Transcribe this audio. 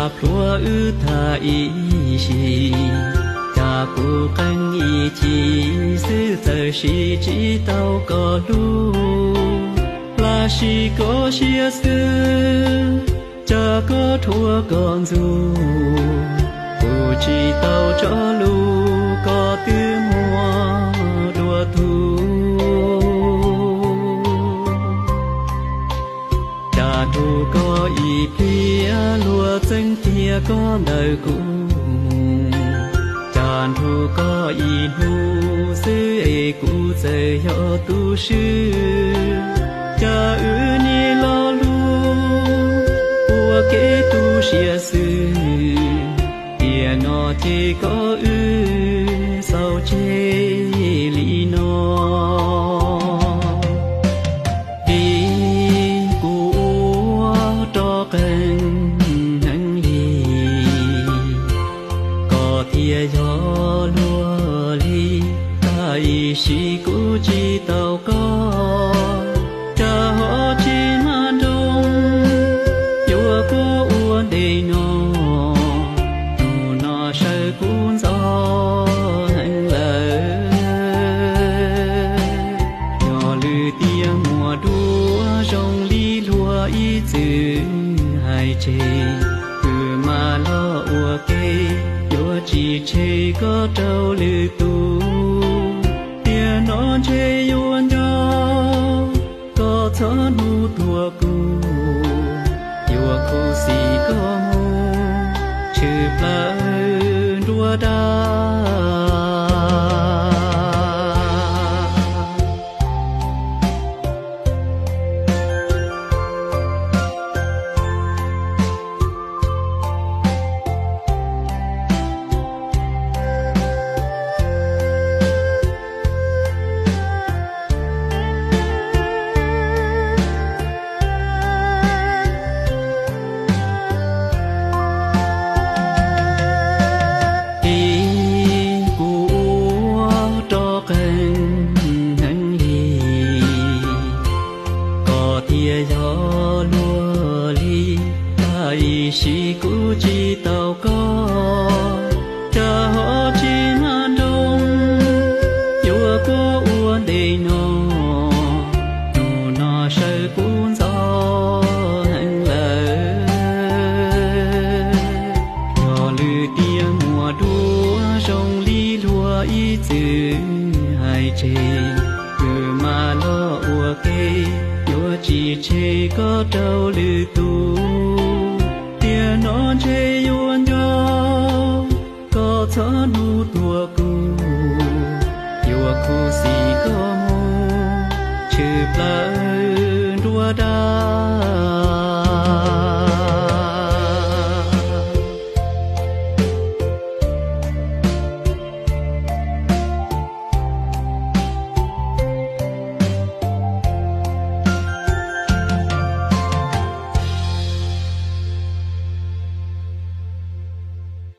Cas plhuav wb tag ib sim, cas kuv qee ib chim xwb txawm sim tsis tau koj hlub, lossis koj siab xwb, cas koj dhuav koj ntxub, kuv tsis tau tso lus koj twb muab dua tuag. Cas nrug koj ib pliag luag txeeb tiag koj ntawm kuv, cas nrug koj ib hnub xwb es kuv txawm yog tus swb, cas wb niaj lo lus ua kev tu siab xwb, tiam no ces koj wb xaus tseg li no. Vim kuv ua rov qees heev li, koj thiaj yog luag li, tab ib sim kuv tsis tau koj, cas ho tsis mag nroos yuav koj ua ntej no, hnub no sawv kuv ntxov heev lawm. Yog lwm tiam muaj dua zoo li luag ib txwm hais tseg, kuv mam los ua ke, yuav tsis tseg koj rau lwm tus. Tiam no ntshe yuav nco koj txhua hnub tuaj kuv, yuav khuv xim koj mus tshwm plaws nruab dag. Vim kuv ua rov qees heev li, koj thiaj yog luag li, tab ib sim kuv tsis tau koj, cas ho tsis mag nroos yuav koj ua ntej no, hnub no sawv kuv ntxov heev lawm. Yog lwm tiam muaj dua zoo li luag ib txwm hais tseg, kuv mam los ua ke, yuav tsis tseg koj rau lwm tus. Tiam no ntshe yuav nco koj txhua hnub tuaj kuv, yuav khuv xim koj mus tshwm plaws nruab dag.